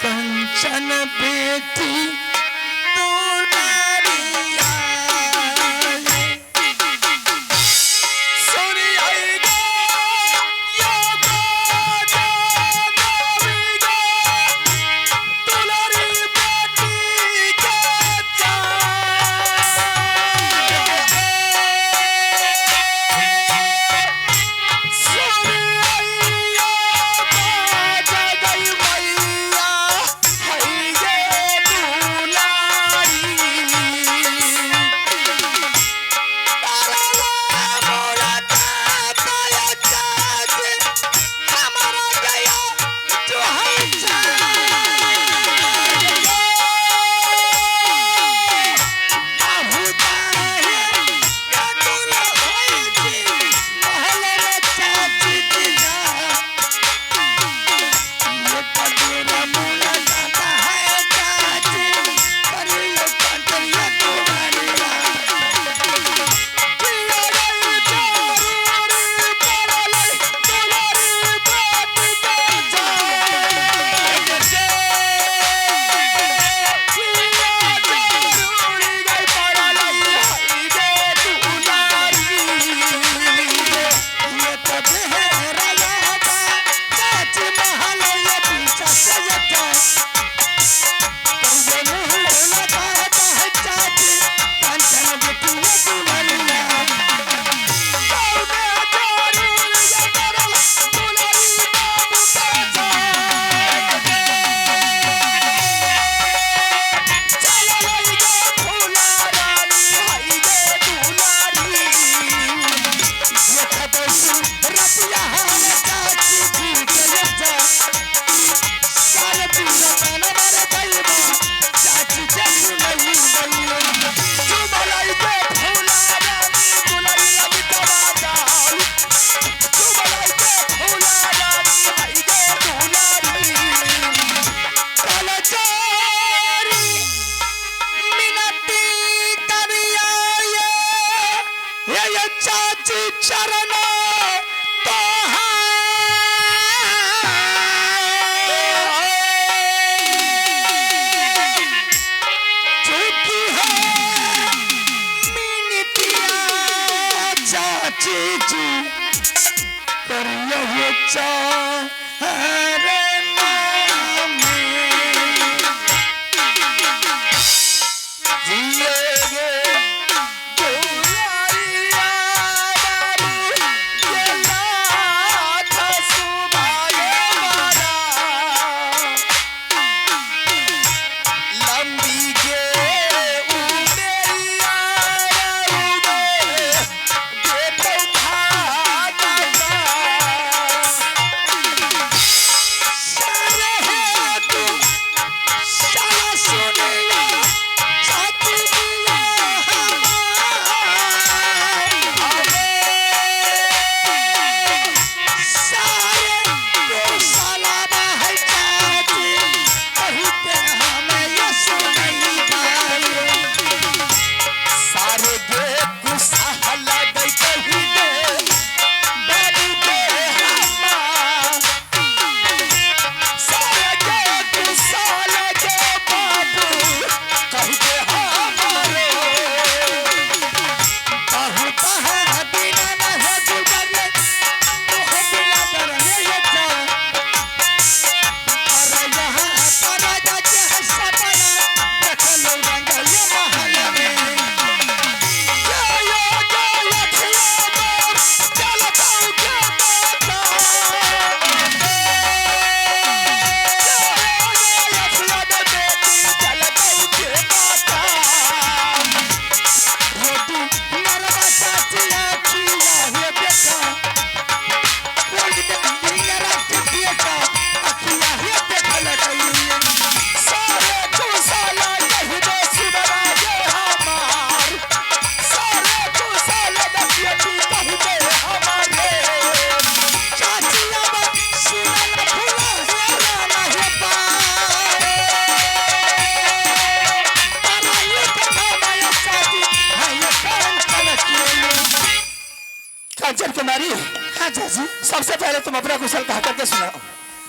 कंचन बेटी दुलारिया। चरण चुकी है मिनतिया चाची जी करियो चरण। चाची। सबसे पहले तुम अपना कुशल कह करके सुनाओ।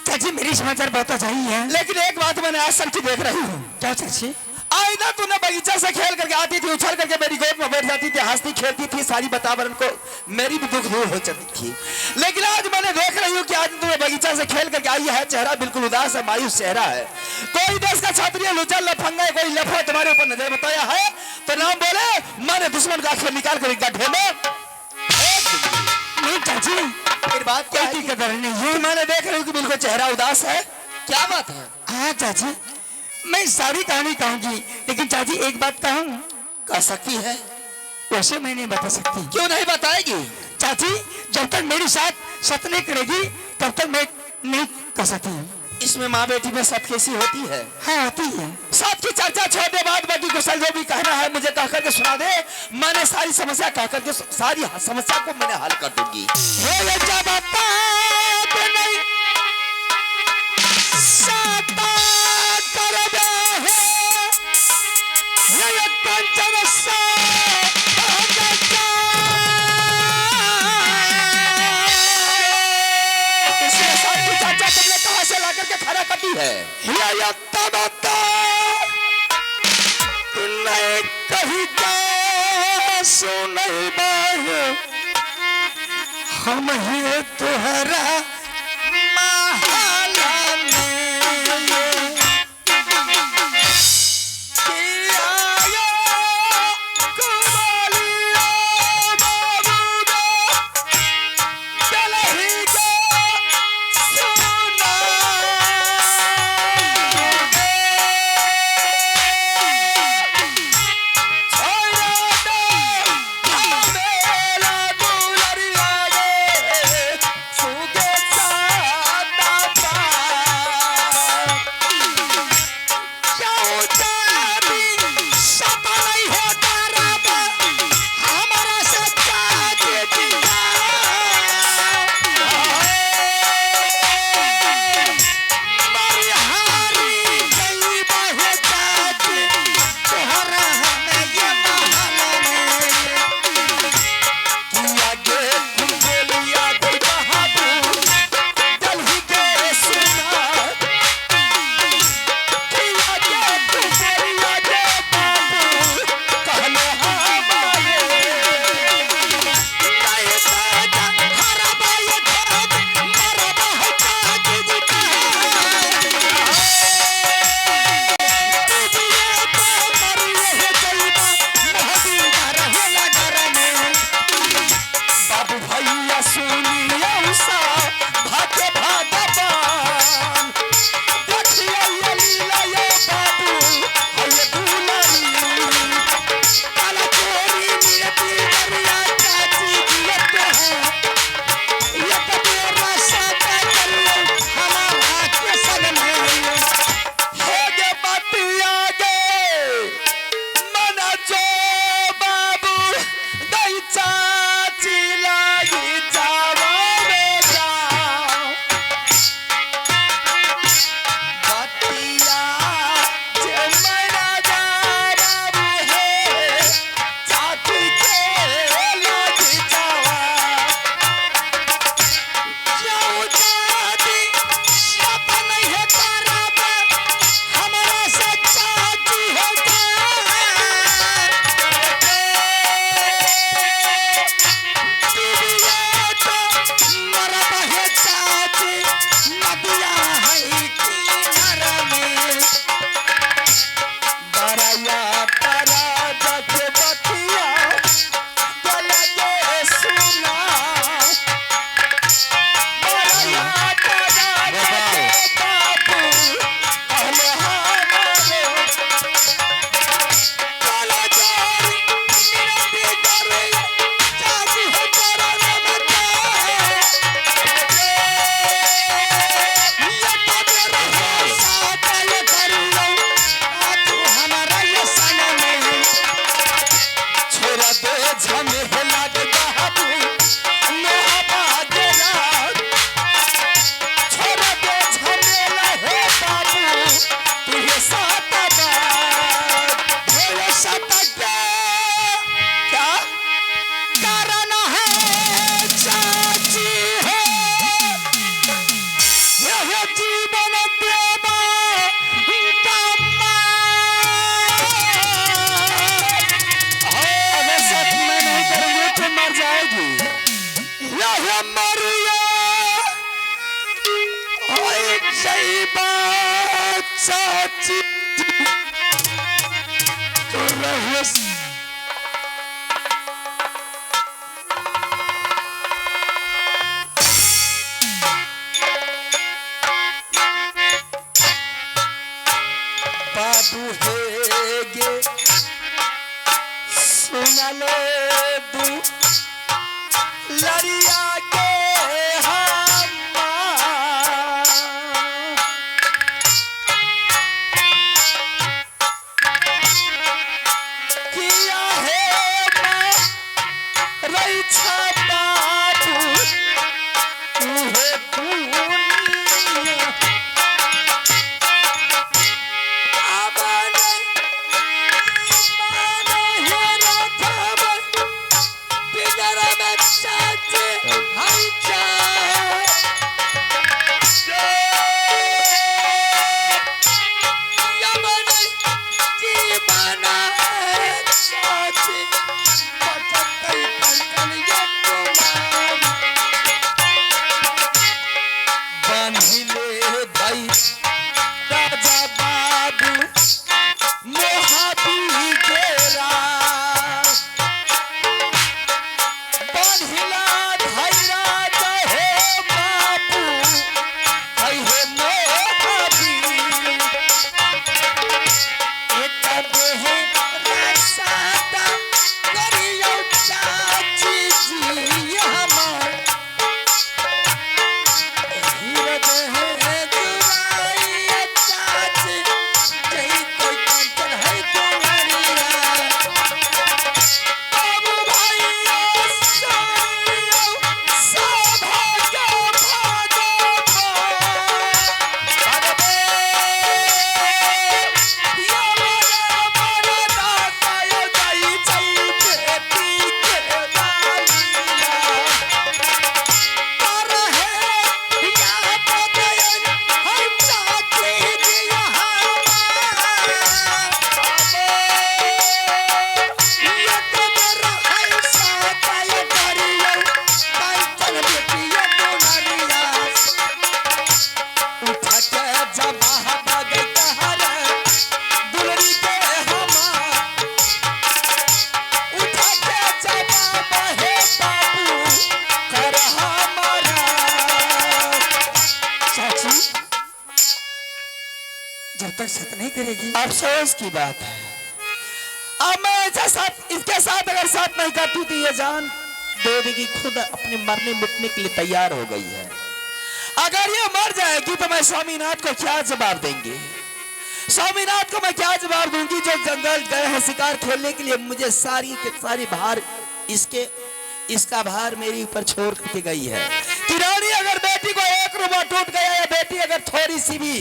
चाची मेरी समाचार बहुत अच्छा ही है। लेकिन एक बात मैंने आज सबकी देख रही हूँ। क्या चाची? आईना तूने बगीचा से खेल करके आती थी, उछल करके मेरी गोद में बैठ जाती थी, हंसती खेलती थी, सारी वातावरण को मेरी भी दुख दूर हो जाती थी। लेकिन आज मैंने देख रही हूँ कि आज तूने बगीचा से खेल करके आई है, चेहरा बिल्कुल उदास है, मायूस चेहरा है। कोई देश का छात्री लुचल लफंगा है, कोई लफड़ा तुम्हारे ऊपर नजर बताया है तो नाम बोले, मैंने दुश्मन का आंखें निकाल कर गड्ढे में फेंक दूंगी। नहीं चाची, फिर बात क्या कोई है? कदर नहीं है। मैंने देख रही हूँ कि बिल्कुल चेहरा उदास है, क्या बात है? हाँ चाची, मैं सारी कहानी कहूंगी, लेकिन चाची एक बात कहूँ? कह सकती है। वैसे मैं नहीं बता सकती। क्यों नहीं बताएगी? चाची जब तक मेरी साथ सत नहीं करेगी तब तक मैं नहीं कर सकती। इसमें माँ बेटी में सत कैसी होती है? हाँ होती है। सत की चर्चा छोड़ने बाद बाकी कुशल जो भी कहना है मुझे कह करके सुना दे। मैंने सारी समस्या कह करके सारी समस्या को मैंने हल कर दूंगी। हे जब तक नहीं सता कर दे है, ये कंचन सा इसमें सत की चर्चा तुमने कहाँ से ला करके खड़ा कर दी है? ये तब तक नहीं कहीं जा सुनई बाहे, हम ही तुहरा महला में। कि आयो कुमारियो बाबूदा, चलही गो सुना छोड़ा दो मेला दुलरिया गे, सुगे मरिया ओए जइबा चाची तो रहे बाबू हे गे सुनले दू लड़िया के हमार। किया है माँ रईछा बाबू तुहे दुनिया बान्हिले भाई राजा बाबू मोहाबी गोरा बान्हिला भाई राजा हे बाबू भाई हे मोहाबी बाबू भाई उठा के जमा भगत हर दुलरी के हमार उठा के जमा बहे बाबू कर हमारा। चाची जब तक सत नहीं करेगी। अफसोस की बात है, अब मैं ऐसा साथ इसके साथ अगर साथ नहीं करती तो ये जान दे देगी, खुद अपने मरने मिटने के लिए तैयार हो गई है। अगर ये मर जाएगी तो मैं स्वामीनाथ को क्या जवाब देंगे? स्वामीनाथ को मैं क्या जवाब दूंगी जो जंगल गए हैं शिकार खेलने के लिए, मुझे सारी के सारी भार इसके इसका भार मेरे ऊपर छोड़ के गई है कि रानी अगर बेटी को एक रुपया टूट गया या बेटी अगर थोड़ी सी भी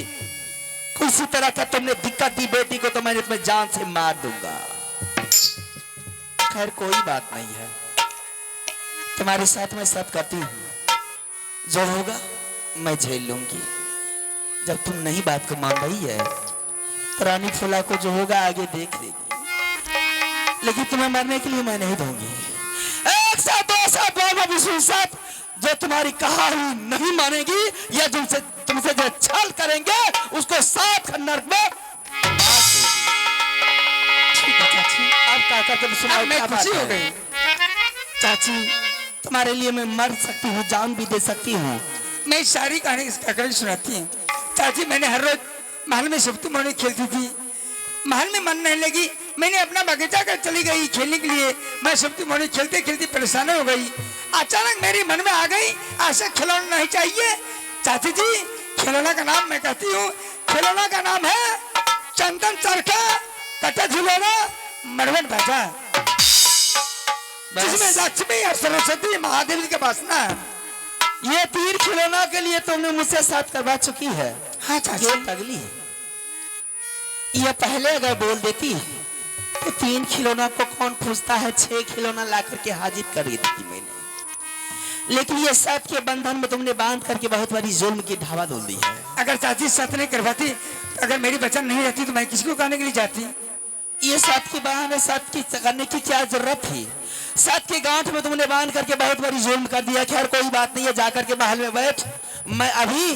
किसी तरह का तुमने दिक्कत दी बेटी को तो मैंने तुम्हें जान से मार दूंगा। खैर कोई बात नहीं है, तुम्हारे साथ मैं सब करती हूँ, जो होगा मैं झेल लूंगी। जब तुम नहीं बात को मान रही है तो रानी फूला को जो होगा आगे देख लेगी, लेकिन तुम्हें मरने के लिए मैं नहीं दूंगी। एक साथ दो साथ बाबा विष्णु साथ जो तुम्हारी कहानी नहीं मानेगी या तुमसे तुमसे जो छल करेंगे उसको सात नर्क में फांस होगी। ठीक है चाची, अब काका तुम सुनाओ अब मैं क्या बात खुशी हो है? गई। चाची तुम्हारे लिए मैं मर सकती हूँ, जान भी दे सकती हूँ। मैं सारी कहानी इसका कहानी सुनाती हूँ। चाची मैंने हर रोज महल में सुप्त मोहनी खेलती थी, महल में मन नहीं लगी, मैंने अपना बगीचा कर चली गई खेलने के लिए। मैं सुप्त मोहनी खेलते खेलते परेशान हो गई। अचानक मेरे मन में आ गई ऐसा खिलौना नहीं चाहिए। चाची जी खिलौना का नाम मैं कहती हूँ, खिलौना का नाम है चंदन चरखा कटा झुलौना मरवन बाजा, जिसमें लक्ष्मी और सरस्वती महादेव जी का वासना है। ये तीर खिलौना के लिए तुमने मुझसे साथ करवा चुकी है। हाँ चाची। ये पगली है, ये पहले अगर बोल देती तो 3 खिलौना को कौन पूछता है, 6 खिलौना ला करके हाजिर कर देती मैंने। लेकिन ये साथ के बंधन में तुमने बांध करके बहुत बड़ी जुल्म की ढावा डोल दी है। अगर चाची सत नहीं करवाती, अगर मेरी बचन नहीं रहती तो मैं किसी को कहने के लिए जाती। ये साथ की बहाने साथ की करने की क्या जरूरत थी? सत की गांठ में तुमने बांध करके बहुत बड़ी जुल्म कर दिया। खैर कोई बात नहीं है, जाकर के महल में बैठ, मैं अभी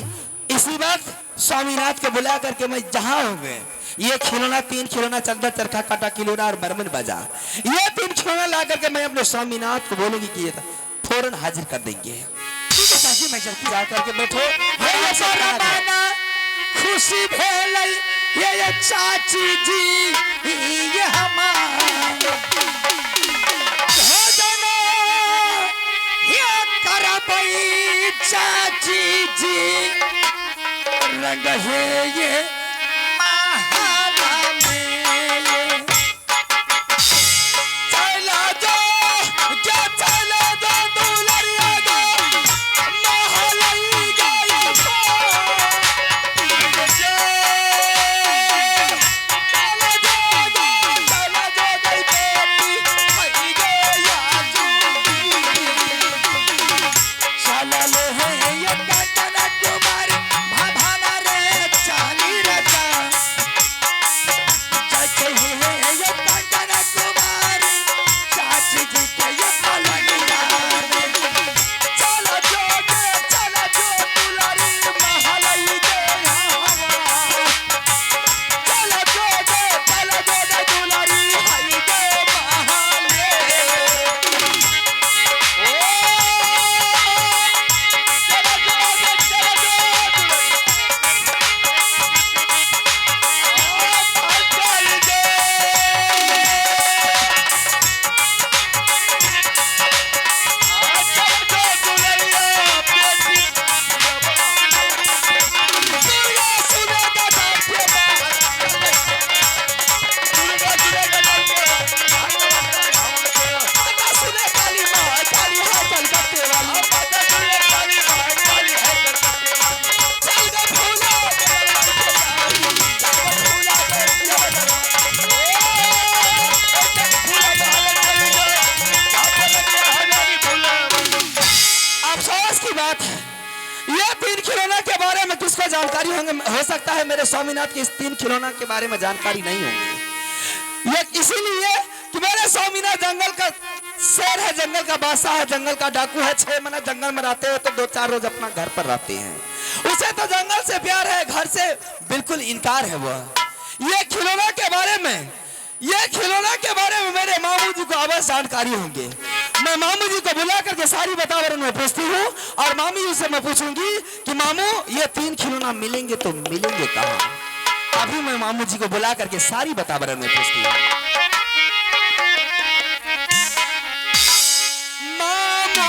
इसी वक्त स्वामीनाथ को बुला करके मैं जहां होंगे ये खिलौना, 3 खिलौना, चंदन चरखा काटा खिलौना और बर्मन बजा, ये 3 खिलौना ला करके मैं अपने स्वामीनाथ को बोलूंगी कि ये फौरन हाजिर कर देंगे। ठीक है चाची, मैं चलती। जा करके बैठो। हे रमाना खुशी भेलै ये चाची जी ये हमार भोजन ये करबै चाची जी रंग हे ये महला में। चला जा क्या चला जा दुलरिया गा महलई गई। चला जा चला जा गई बेटी मई गया। चलल हे ये कंचन कुमारी भाभाना रे चाली रचा चाची हे ये कंचन कुमारी चाची जी के ये पलंगिया रे। चला जो गे चला जो दुलारी महलई गया। चला जो गे चला जो गे दुलारी हई गे महले। ओ चला जो गे चला जो दुलारी ओ चल गे। चल जो दुलरिया बेटी दुर्गा सुनेगा नाट्य दुर्गा सुनेगा नाट्य माता सुने काली माँ काली है कलकत्ते वाली। माता सुने काली माँ काली है कलकत्ते वाली। चल गे भूला चल गे भूला अफसोस की बात है, ये 3 खिलौना के बारे में किसको जानकारी होंगे? हो सकता है मेरे स्वामीनाथ के इस 3 खिलौना के बारे में जानकारी नहीं होगी। ये इसीलिए कि मेरे स्वामीनाथ जंगल का शेर है, जंगल का बादशाह है, जंगल का डाकू है। 6 महीना जंगल में रहते हो तो 2-4 रोज अपना घर पर रहते हैं। उसे तो जंगल से प्यार है, घर से बिल्कुल इनकार है। वह ये खिलौना के बारे में, ये खिलौना के बारे में मेरे मामू जी को अवश्य जानकारी होंगे। मैं मामू जी को बुला करके सारी वातावरण में पूछती हूँ और मामी जी से मैं पूछूंगी कि मामू ये 3 खिलौना मिलेंगे तो मिलेंगे कहाँ। अभी मैं मामू जी को बुला करके सारी वातावरण में पूछती हूँ। मामू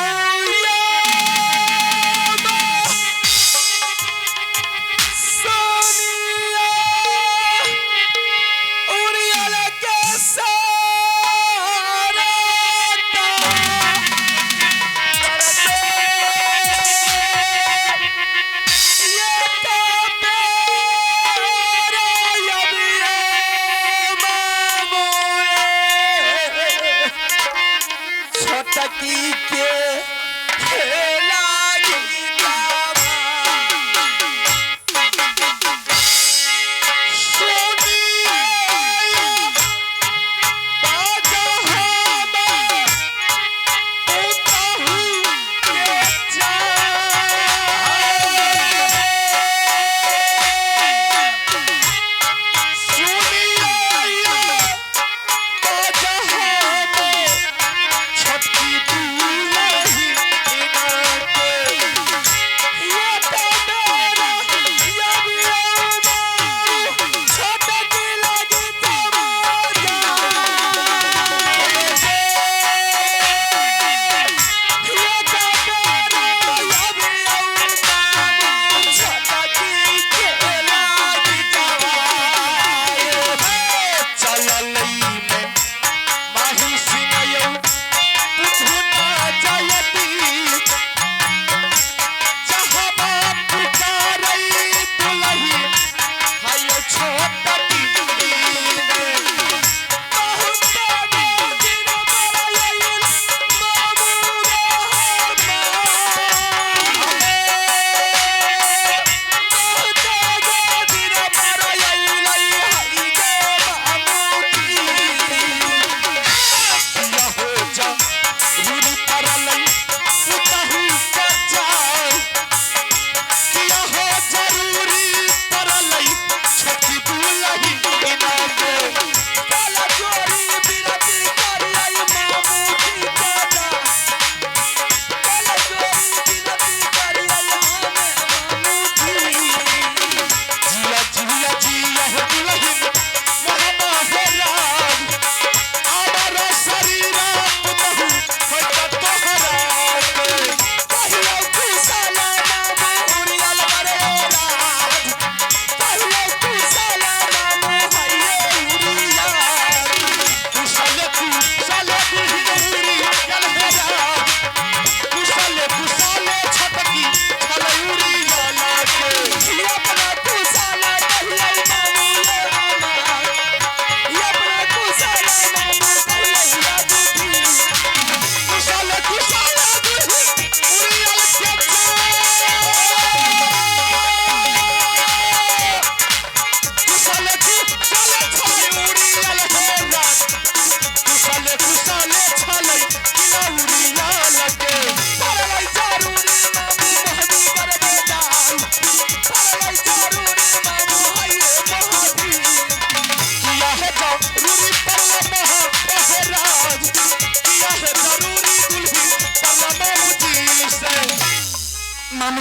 सोनिया उड़ियल के सारा ये तो मेरा यदि मामू।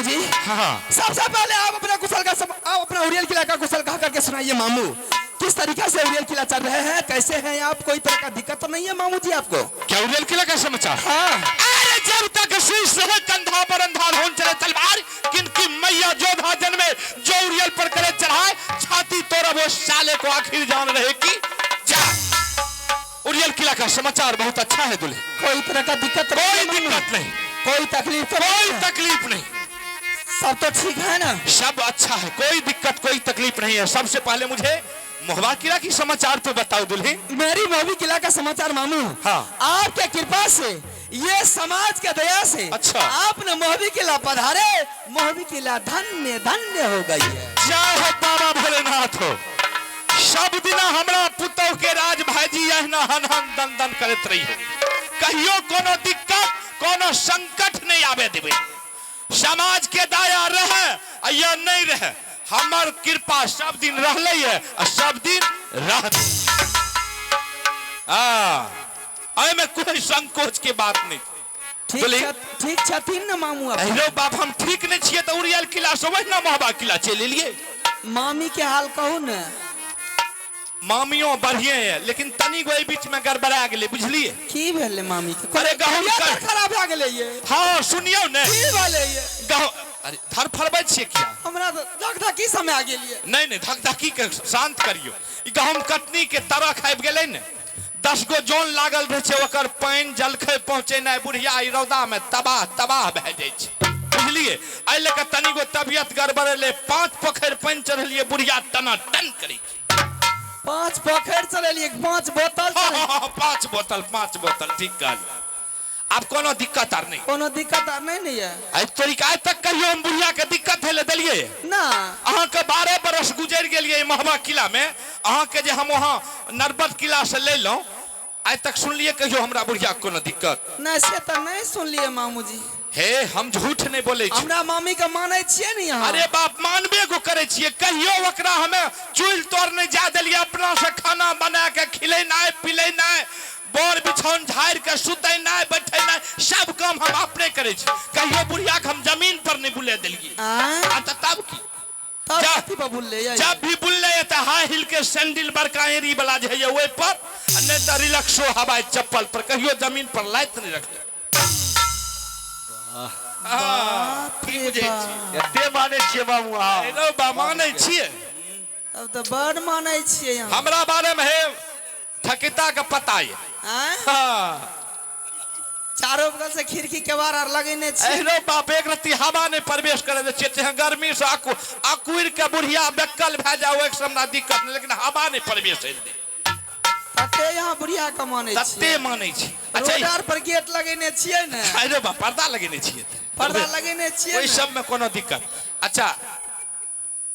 मामू जी। हाँ। सबसे पहले आप अपना कुशल का आप अपना उड़ियल किला का कुशल कहा करके सुनाइए मामू, किस तरीके से उड़ियल किला चल रहे हैं, कैसे हैं आप, कोई तरह का दिक्कत तो नहीं है मामू जी आपको? क्या उड़ियल किला का समाचार? हाँ। अरे जब तक शीश रहे कंधा पर अंधार होन चले तलवार, किनकी मैया जोधा जन्मे जो उड़ियल पर करे चढ़ाए, छाती तोड़ा वो साले को आखिर जान रहे की जा। उड़ियल किला का समाचार बहुत अच्छा है दुल्हे। कोई तरह का दिक्कत कोई नहीं है मामू? दिक्कत नहीं। कोई तकलीफ तो कोई नहीं है? तकलीफ नहीं। सब तो ठीक है ना? सब अच्छा है, कोई दिक्कत कोई तकलीफ नहीं है। सबसे पहले मुझे मोहवा किला की समाचार तो बताओ दुल्हे। मेरी मोहवी किला का समाचार मामू। हाँ। आपके कृपा से, ये समाज के दया से, अच्छा। आपने मोहवी किला पधारे, मोहवी किला धन्य धन्य हो गई है। जय हो बाबा भोलेनाथ हो। सब दिना हमरा पुतोह के राज भाईजी अहिना हन हन दन दन करत रही हो, कहियो कोनो दिक्कत कोनो संकट नहीं आवे देबे। समाज के दया रहे आ या नहीं रहे, हमर कृपा सब दिन रहले है आ सब दिन रहत। एहिमे कोई संकोच के बात नहीं। ठीक बोली। ठीक छथिन ना मामू आप? अरे बाप, हम ठीक नहीं छियै तऽ उड़ियल किला से वही ना मोहबा किला चलि एलियै। मामी के हाल कहू ने। मामियो बढ़िए है, लेकिन तनी गो एहि बीच में गड़बड़ा गेलै, बुझलियै? की भेलै मामी के? अरे गहुम तबियत कर- खराब भए गेलै ये। हाँ सुनियौ ने। की भेलै ये? गहुम अरे धरफड़बै छियै किया? हमरा तऽ धक-धकी समय आ गेलियै। नहीं नहीं, धक-धकी के शांत करियौ। ई गहुम कटनी के तरक आबि गेलै ने, 10 गो जोन लागल रहै छै, ओकर पानि जलखै पहुँचेनाइ बुढ़िया ई रौदा में तबाह तबाह भए जाइ छै, बुझलियै? एहि लऽ कऽ तनी गो तबियत गड़बड़ेलै, 5 पोखरि पानि चढ़ेलियै, बुढ़िया टना टन करै छै। 5 पोखरि चढ़ेलियै, 5 बोतल हाँ, चढ़ेलियै। हाँ, हाँ, 5 बोतल, 5 बोतल, ठीक कहलियै। आब कोनो दिक्कत आर नहीं। कोनो दिक्कत आर नहीं ने ये? आइ तोरी आइ तक कहियो हम बुढ़िया के दिक्कत हेले देलियै? ना। अहाँके 12 बरस गुजरि गेलियै महबा किला में, अहाँके जे हम वहाँ नरबत किला से लेलहुँ, आइ तक सुनलियै कहियो हमरा बुढ़िया के कोनो दिक्कत? नहीं, से तऽ नहीं सुनलियै मामूजी। हे, हम झूठ नहीं बोलै छी। हमरा मामी के मानै छियै ने अहाँ? अरे बाप, मानबे को करै छियै। कहियो ओकरा हमे चूल्हि तोड़ नहीं जा देलियै, अपना से खाना बना के खिलेनाइ पिलेनाइ, बोर बिछौन झाड़ि के सुतेनाइ बैठेनाइ, सब काम हम अपने करै छी। कहियो बुढ़िया के हम जमीन पर नहीं बुले देलियै। आँय? आ तऽ तब की? तब जा। कथी पर बुललै यै? जब भी बुललै तऽ हाई हिल के सैंडल बड़का एड़ी वाला जे होइए ओहि पर, आ नहि तऽ रिलैक्सो हवाई चप्पल पर, कहियो जमीन पर लाइत नहि रखलै। बाप की रे बुझै बाप। छियै? एते मानै छियै बाबू अहाँ? हेलो बा, मानै छियै। तब तऽ बड़ मानै छियै अहाँ। हमरा बारे में हे ठकिता के पता ये। आँय? हाँ। चारो बगल से खिड़की केवाड़ आर लगेने छियै। एहनो बाप, एक रत्ती हवा नहीं प्रवेश करे दै छियै, चाहे गर्मी से अकुर के बुढ़िया बेकल भए जाए, ओहि से हमरा दिक्कत नहीं, लेकिन हवा नहीं प्रवेश होइ दै। तते यहाँ बुढ़िया के मानै छियै। तते मानै छी। अच्छा, रोड आर पर गेट लगेने छियै ने? अरे बाप, पर्दा लगेने छियै तऽ। पर्दा लगेने छियै ओहि ने? सब में कोनो दिक्कत। अच्छा,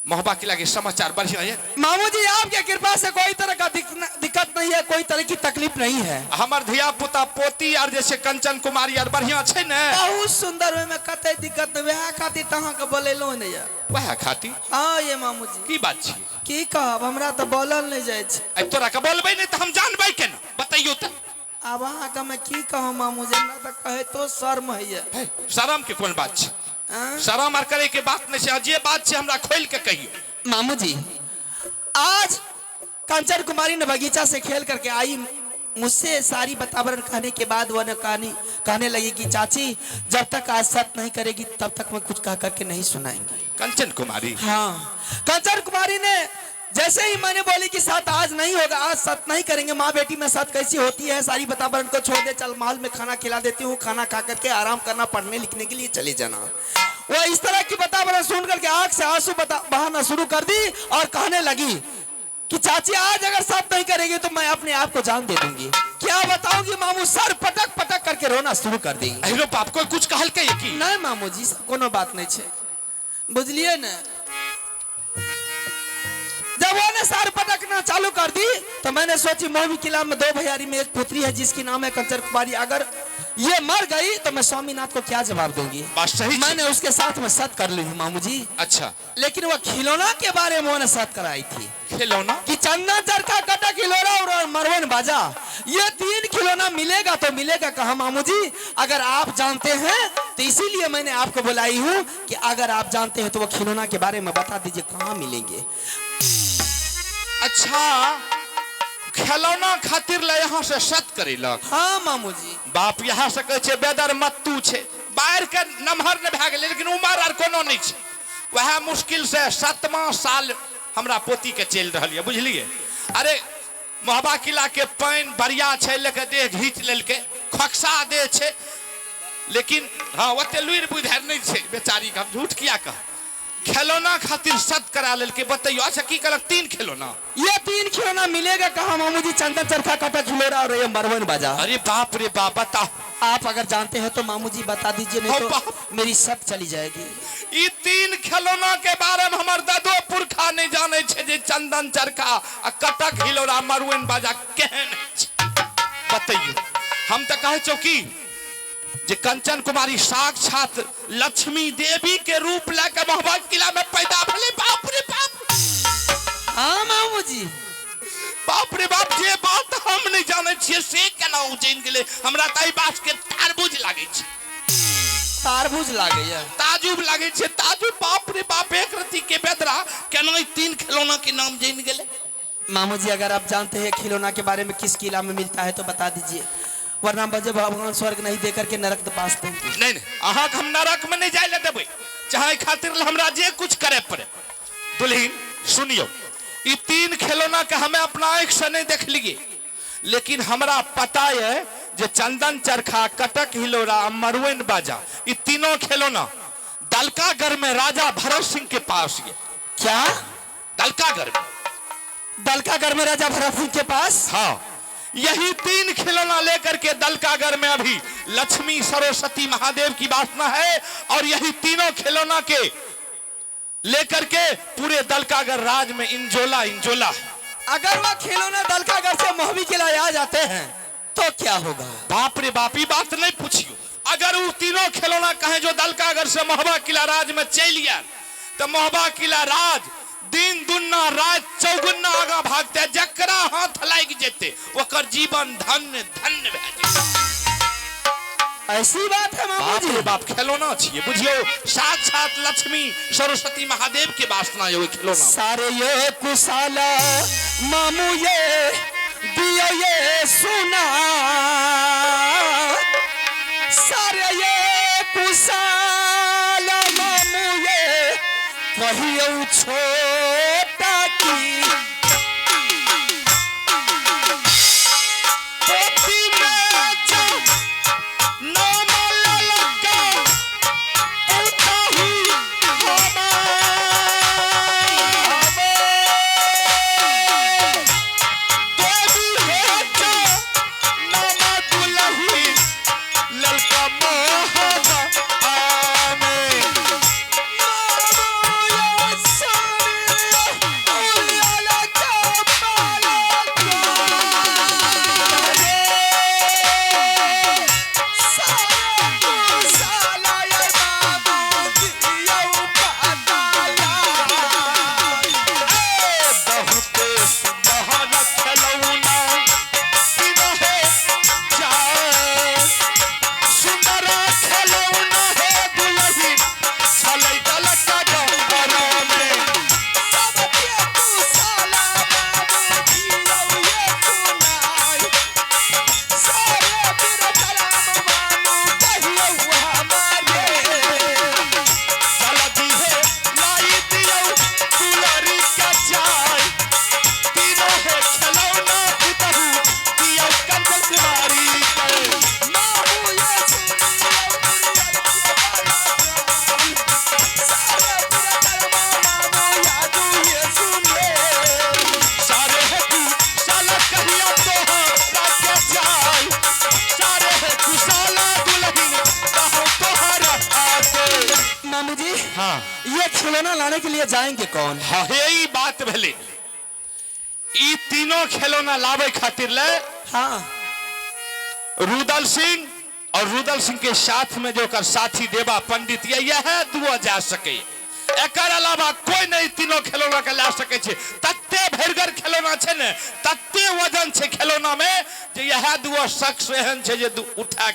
मोहबा किला के समाचार बढ़िया है। मामूजी आपके कृपा से कोई तरह का दिक्कत नहीं है, कोई तरह की तकलीफ नहीं है। हमर धिया पुता पोती आर जे छै कंचन कुमारी आर बढ़िया छै ने? बहुत सुंदर, ओहिमे कते दिक्कत नहीं, वएह खातिर तऽ अहाँके बोलेलहुँ ने यार। वएह खातिर? हाँ ये मामूजी। की बात छै? की कहब, हमरा तऽ बोलल नहीं जाइ छै। आइ तोरा के बोलबै नहीं तऽ हम जानबै केना, बतैयौ तऽ। आब अहाँके हम की कहब मामूजी, हमरा तऽ कहैतो शर्म होइए। हे, शर्म के कोन बात छै? आँय? शर्म आर करे के बात नहीं छै, जे बात छै हमरा खोलि के कहियौ। मामूजी, आज कंचन कुमारी ने बगीचा से खेल करके आई, मुझसे सारी बतावरण कहने के बाद वह कहने लगी कि चाची जब तक आज सत नहीं करेगी तब तक मैं कुछ कह करके नहीं सुनाएंगी। कंचन कुमारी? हाँ, कंचन कुमारी ने जैसे ही मैंने बोली कि सत आज नहीं होगा, आज सत नहीं करेंगे, माँ बेटी में सत कैसी होती है, सारी बतावरण को छोड़ दे, चल महल में खाना खिला देती हूँ, खाना खा करके आराम करना, पढ़ने लिखने के लिए चले जाना। वह इस तरह की बतावरण सुन करके आंख से आंसू बहाना शुरू कर दी और कहने लगी कि चाची आज अगर सत नहीं करेगी तो मैं अपने आप को जान दे दूंगी। क्या बताऊंगी मामू, सर पटक पटक करके रोना शुरू कर दी। अरे बाप, कोई कुछ कहल के की? नहीं मामू जी, सब कोनो बात नहीं छे, बुझलिए ने। जब वो ने सर पटकना चालू कर दी तो मैंने सोची मोहवी किला में 2 भैयारी में एक पुत्री है जिसकी नाम है कंचन कुमारी, अगर ये मर गई तो मैं स्वामीनाथ को क्या जवाब दूंगी? बात सही छै। मैंने उसके साथ में सत कर ली हूँ मामू जी। अच्छा। लेकिन वह खिलौना के बारे में मैंने सत कराई थी। खिलौना? कि चंदन चरखा कटा खिलौना और मरवन बाजा, ये 3 खिलौना मिलेगा तो मिलेगा कहाँ मामू जी? अगर आप जानते हैं तो इसीलिए मैंने आपको बुलाई हूँ कि अगर आप जानते हैं तो वो खिलौना के बारे में बता दीजिए कहाँ मिलेंगे। अच्छा, खिलौना खातिर ले यहाँ से सत करेलक। हाँ मामू जी। बाप यहाँ से कहै छै बेदर मत्तू छै, बाहर के नमहर ने भए गेलै लेकिन उमर आर कोनो नहीं छै। वएह मुश्किल से 7वां साल हमरा पोती के चलि रहल यऽ, बुझलियै? अरे मोहबा किला के पानि बढ़िया छै, लेके देह घीच लेलकै, खोखसा देह छै, लेकिन हाँ ओते लुरि बुधि नहि छै बेचारी के, हम झूठ किया कह। खिलौना खातिर सत करा लेलकै, बतैयो। अच्छा की कहलक? 3 खिलौना। ये 3 खिलौना मिलेगा कहाँ मामू जी? चंदन चरखा कटा खिलौना और ये मरवन बाजा। अरे बाप रे बाप, बताओ। आप अगर जानते हैं तो मामू जी बता दीजिए, नहीं तो बाप। मेरी सब चली जाएगी। ई 3 खिलौना के बारे में हमर दादो पुरखा नहीं जाने छे जे चंदन चरखा आ कटक हिलोरा मरुन बाजा केहन छै, बतैयो। हम तो कहै छौ की जे कंचन कुमारी साक्षात लक्ष्मी देवी के रूप लए के महोबा किला में पैदा भेलै। बाप रे बाप। हाँ मामू जी। बाप रे बाप, जे बात हम नहीं जाने छियै से केना ओ जानि गेलै? हमरा तऽ एहि बात के तारबूज लागै छै। तारबूज लागैया? ताजुब लागै छै, ताजुब। बाप रे बाप, एक रति के बेदरा केना ई 3 खिलौना के नाम जानि गेलै? मामू जी अगर आप जानते हैं खिलौना के बारे में किस किला में मिलता है तो बता दीजिए, वरना मुझे भगवान स्वर्ग नहीं दे करके नरक पास देंगे। नहीं नहीं, अहाँके हम नरक में नहीं जाय लए देबै, चाहे खातिर हमरा जे कुछ करे पड़े। दुल्हिन सुनियो, ई 3 खिलौना के हमें अपना आँख से नहीं देख लिए, लेकिन हमरा पता है जे चंदन चरखा, कटक हिलोरा, मरुएन बाजा, ई तीनों खिलौना दलकागढ़ में राजा भरत सिंह के पास ये। क्या? दलकागढ़ में। दलकागढ़ में राजा भरत सिंह के पास? हाँ, यही 3 खिलौना लेकर के दलकागढ़ में अभी लक्ष्मी सरस्वती महादेव की वासना है, और यही तीनों खिलौना के लेकर के पूरे दलकागढ़ राज में इंजोला इंजोला। अगर वह खिलौना दलकागढ़ से मोहबी किला आ जाते हैं तो क्या होगा? बाप रे बाप, ई बात नहीं पूछियो। अगर वो तीनों खिलौना कहें जो दलकागढ़ से महोबा किला राज में चल गया तो महोबा किला राज दिन दुन्ना रात चौगुना आगा भागते, जकरा हाथ लागि जेते ओकर जीवन धन्य धन्य भए जेतै। ऐसी बात है मामू बाप जी? रे बाप, खिलौना छियै, बुझियो साक्षात लक्ष्मी सरस्वती महादेव के वासना ये खिलौना। सारे ये कुशाला मामू ये दियो ये सुना, सारे ये कुशाला मामू ये कहियो छोटा की। पोथी में जो नाम ललका पुतहु हमार। देवी हो जो नाम दुलही ललका मोहना आमे। बहुत सुंदर खिलौना तीनों है चार। सुंदर खिलौना है दुलही छलै दलका गहरा में। चलती है लाई दियौ दुलरी का चाय। तीनों है खिलौना पुतहु दियौ कंचन कुमारी के। सारे है कुशाला कहिया तोहरा के जाय। सारे है कुशाला दुलहिन कहो तोहरा आके। मामू जी हाँ ये खिलौना लाने के लिए जाएंगे कौन? हाँ, हे ई बात भेलै। ई तीनों खिलौना लावे खातिर ले हाँ रुदल सिंह और रुदल सिंह के साथ में जो ओकर साथी देवा पंडित ये इएह दुओ जा सके। एकर अलावा कोई नहीं तीनों खिलौना के ला सके छै। तते भरिगर खिलौना छै ने, तते वजन छै खिलौना में जे इएह दुओ शख्स एहन छै जे उठा के